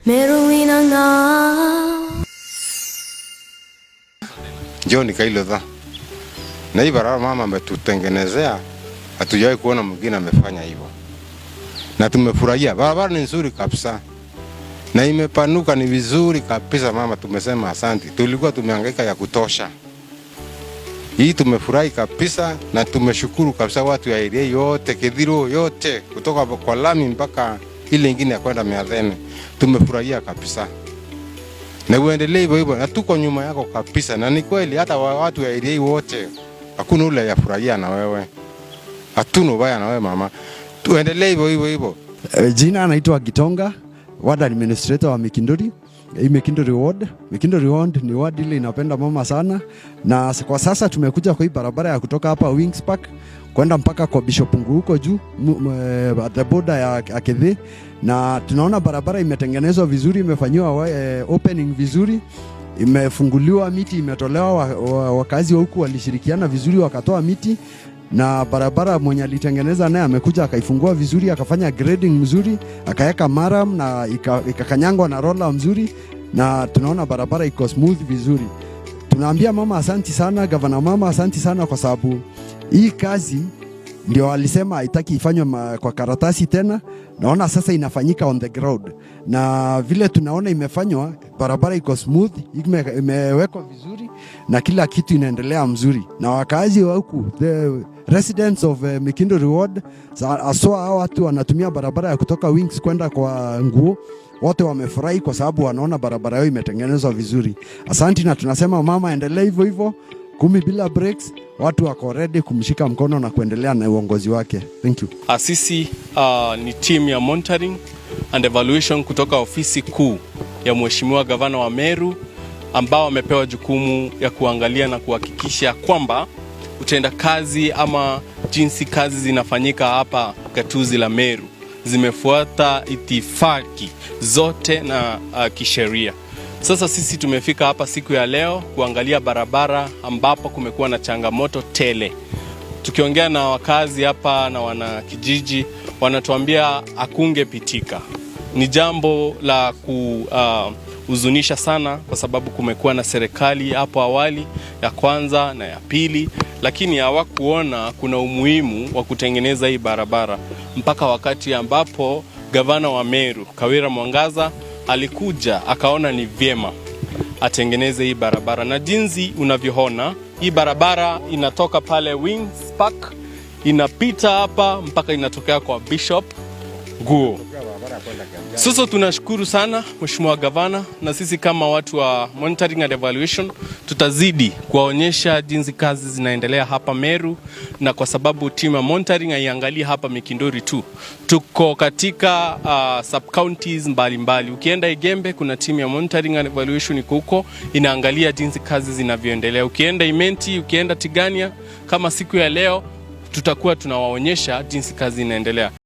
Meru inang'aa. John Kailotha. Na hii barabara mama ametutengenezea, hatujawahi kuona mwingine amefanya hivyo, na tumefurahia. Barabara ni nzuri kabisa na imepanuka, ni vizuri kabisa mama, tumesema asante. Tulikuwa tumehangaika ya kutosha, hii tumefurahi kabisa na tumeshukuru kabisa watu ya area yote, Kithiro yote, kutoka kwa lami mpaka ile ingine ya kwenda Miathene, tumefurahia kabisa na uendelee hivyo hivyo, na tuko nyuma yako kabisa. Na ni kweli hata watu ya area wote hakuna ule yafurahia na wewe, hatuna ubaya na wewe mama, tuendelee hivyo hivyo hivyo. Jina anaitwa Gitonga, ward administrator wa Mikinduri. Hii Mikinduri ward. Mikinduri ward ni ward ile inapenda mama sana, na kwa sasa tumekuja kwa hii barabara ya kutoka hapa Wings Park kwenda mpaka kwa Bishop Nguu huko juu at the border ya Kithiia, na tunaona barabara imetengenezwa vizuri, imefanyiwa opening vizuri, imefunguliwa, miti imetolewa, wakazi wa huku walishirikiana vizuri wakatoa miti na barabara mwenye alitengeneza naye amekuja akaifungua vizuri, akafanya grading mzuri, akaweka murram na ikakanyangwa na roller mzuri, na tunaona barabara iko smooth vizuri. Tunaambia mama asanti sana, gavana mama asanti sana, kwa sababu hii kazi ndio alisema haitaki ifanywe kwa karatasi tena. Naona sasa inafanyika on the ground, na vile tunaona imefanywa, barabara iko smooth, imewekwa vizuri na kila kitu inaendelea mzuri, na wakazi wa huku, the residents of Mikinduri ward, aswa hao watu wanatumia barabara ya kutoka Wings kwenda kwa Nguo, wote wamefurahi kwa sababu wanaona barabara yao imetengenezwa vizuri. Asanti, na tunasema mama endelee hivyo hivyo, 10 bila breaks, watu wako ready kumshika mkono na kuendelea na uongozi wake. Thank you. Sisi ni team ya monitoring and evaluation kutoka ofisi kuu ya Mheshimiwa Gavana wa Meru ambao wamepewa jukumu ya kuangalia na kuhakikisha kwamba utendakazi ama jinsi kazi zinafanyika hapa gatuzi la Meru zimefuata itifaki zote na kisheria. Sasa sisi tumefika hapa siku ya leo kuangalia barabara ambapo kumekuwa na changamoto tele. Tukiongea na wakazi hapa na wanakijiji wanatuambia hakungepitika. Ni jambo la kuhuzunisha sana, kwa sababu kumekuwa na serikali hapo awali ya kwanza na ya pili, lakini hawakuona kuna umuhimu wa kutengeneza hii barabara mpaka wakati ambapo gavana wa Meru Kawira Mwangaza alikuja akaona ni vyema atengeneze hii barabara, na jinsi unavyoona hii barabara inatoka pale Wings Park inapita hapa mpaka inatokea kwa Bishop Nguo. Sasa tunashukuru sana Mheshimiwa Gavana, na sisi kama watu wa monitoring and evaluation tutazidi kuwaonyesha jinsi kazi zinaendelea hapa Meru, na kwa sababu timu ya monitoring haiangalii hapa Mikinduri tu, tuko katika sub counties mbalimbali. Ukienda Igembe kuna timu ya monitoring and evaluation iko huko inaangalia jinsi kazi zinavyoendelea. Ukienda Imenti, ukienda Tigania, kama siku ya leo tutakuwa tunawaonyesha jinsi kazi inaendelea.